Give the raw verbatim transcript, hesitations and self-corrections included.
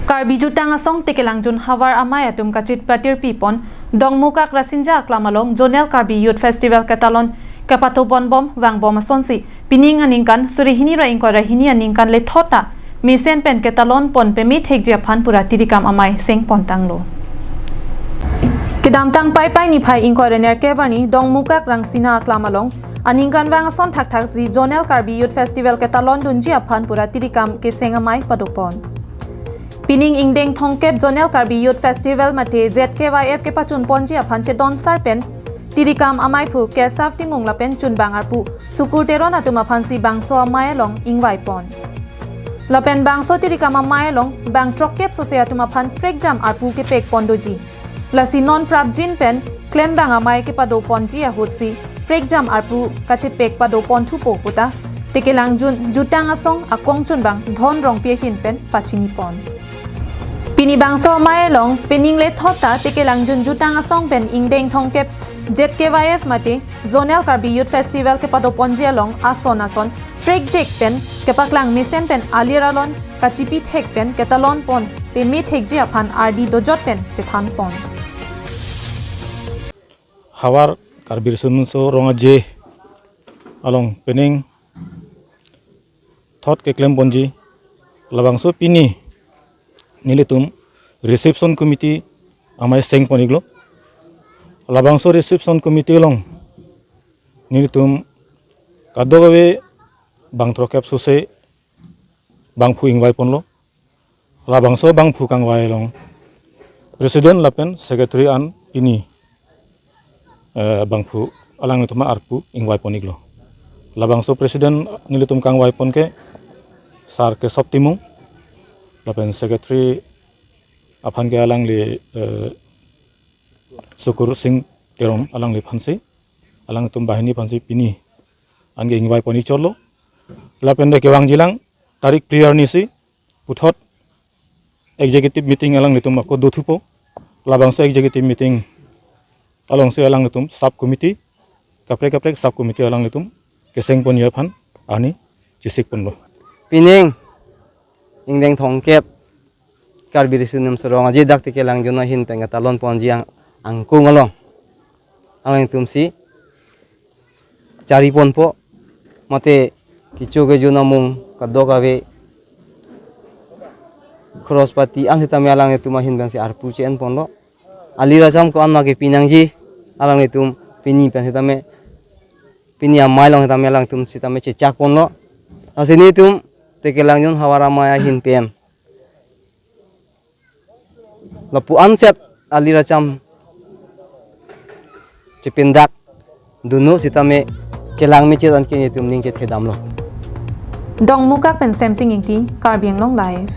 Karbi Jutang Asong Tekelangjun havar amei atum kachit patir pipon Dongmukak Rasinja Aklam along Zonal Karbi Youth Festival ketalon kepatopon bom vangbom asonsi pining aningkan suri hini ra ingkoi ra hini aningkan lethot ta mesen pen ketalon pon pemethekji aphan pura tirikam amei sengpon tanglo. Kedamtang Paipai niphai ingkoi ra nerkep arni Dongmukak Rangsina Aklam along aningkanvang ason thakthaksi Zonal Karbi Youth Festival ketalon dunji aphan pura tirikam keseng amei padopon. Pining ingdeng thomkep Zonal Karbi Youth Festival mate Z K Y F kepachunponji aphan chedonsar pen tirikam ameiphu Kesav Timung lapen chunbang arpu Sukur Teron atum aphansi bangso amei along ingvaipon. Lapen bangso tirikam amei along bang throkkep sose atum aphan prekjam arpu kepekpon doji. Lasi non prapjin pen klembang amei kepadoponji ahutsi prekjam arpu kachepek padopon thupo puta Tekelangjun Jutang Asong akongchunbang Dhon Rongpi ahin pen pachinipon. Pini bangso amei along pining lethot ta Tekelangjun Jutang Asong pen ingdeng thomkep Z K Y F mate Zonal Karbi Youth Festival kepadoponji along ason ason prekjek pen kepaklang mesen pen alir alon kachipithek pen ketalon pon pemethekji aphan ardi dojot pen chethanpon. Havar Karbi Riso Nimso Rong Aje along pining thot keklemponji labangso pini nelitum reception committee amei sengpon-iklo. Labangso reception committee along nelitum kadokave bang throkkep sose bangphu ingvaiponlo. Labangso bangphu kangvai along president lapen secretary an pini, eh, bangphu alanglitum arpu ingvaipon-iklo. Labangso president nelitum kangvaipon ke Sar Kesav Timung lapen secretary aphan ke alangli, eh, Sukur Sing Teron alangliphansi, alangtum banghini aphansi pini anke ingvaipon-ikchotlo. Lapen de kevangjilang tarik phli arnisi puthot executive meeting alanglitum ako dothupo. Labangso executive meeting alongsi alanglitum sub committee kaprek kaprek sub committee alanglitum kesengponji aphan arni chesikponlo. Pining ingdeng thomkep Karbi Riso Nimso Rong Aje dak Tekelangjun ahin pen ketalonponji ang angkung along alangtumsi chariponpo, mate kecho kejun amung kadokave khorospati an sitame alanglitum ahin pensi arpu che-enponlo. Alir acham ko-an ma kepi nangji alanglitum pini pen sitame, pini amei along sitame alangtum sitame chechakponlo. Lasi nelitum Tekelangjun havar amei ahin pen lapu-an set alir acham chepindak dunno sitame chelang mechet anke nelitum ning chethedamlo. Dongmukak pen Semsing Ingti, Karbi Anglong Live.